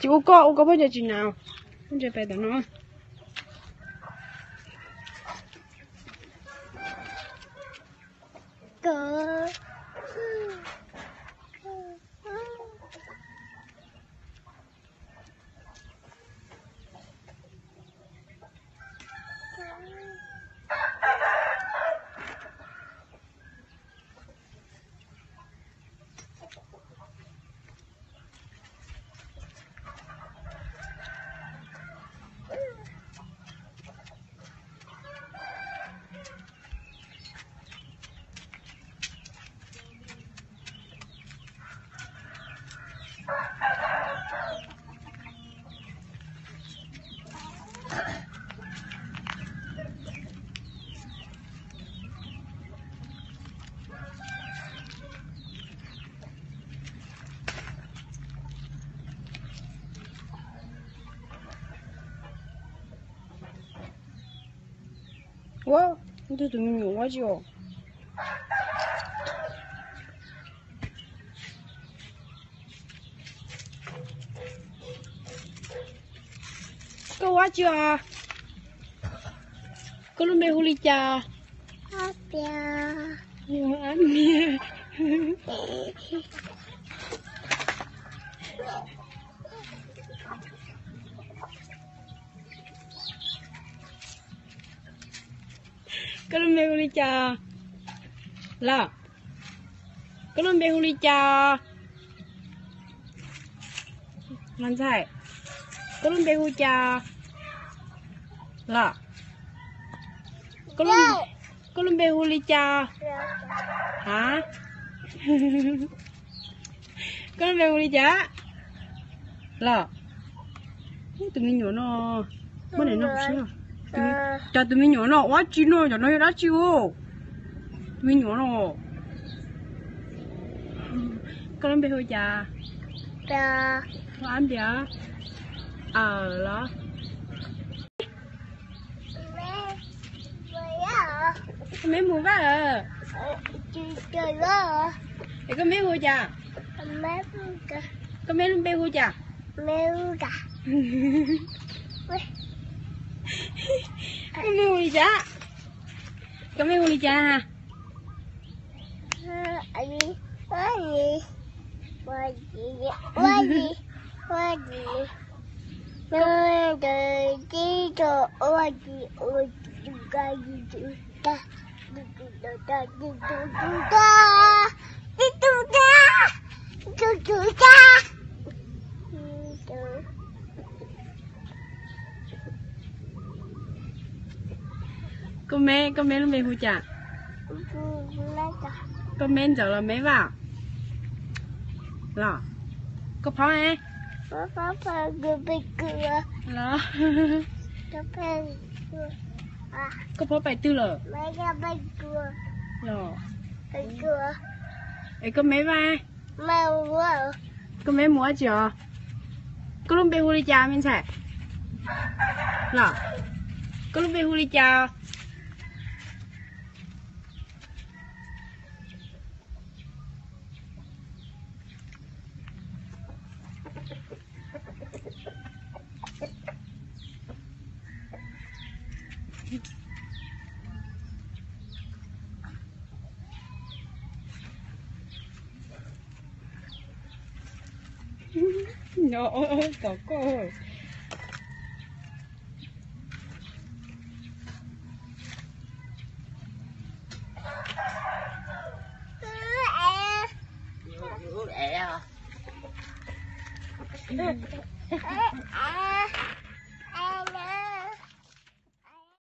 Tsis ua koj, ua koj pob ntseg tsis nas, pob ntseg pem tom no. Ua, tus me nyuam ua tsi os? Koj ua tsi os? Koj lub npe hu li cas? Koj lub npe hu li cas los? Koj lub npe hu li cas? Los ntxhais, koj lub npe hu cas los? Koj lub npe hu li cas? Ha? Koj lub npe hu li cas los? Tus me nyuam no, muab daim no, cov tus me nyuam no ua tsi no, cov no yog dab tsi os? Tus me nyuam no. Koj lub npe hu cas? Ab ntiag. Aw los. Koj me mus vaj. Es koj me hu cas? Koj me lub npe hu cas? Koj me hu li cas? Koj me hu li cas? Koj me, koj me lub npe hu cas? Koj me Ntxawm los me Vaj? Los, koj phob e. Los, koj phob pais twg lawm? Los, es koj me Vaj? Koj me mus ua tsi os? Koj lub npe hu li cas me ntxhais? Los, koj lub npe hu li cas? Nyob tom koj.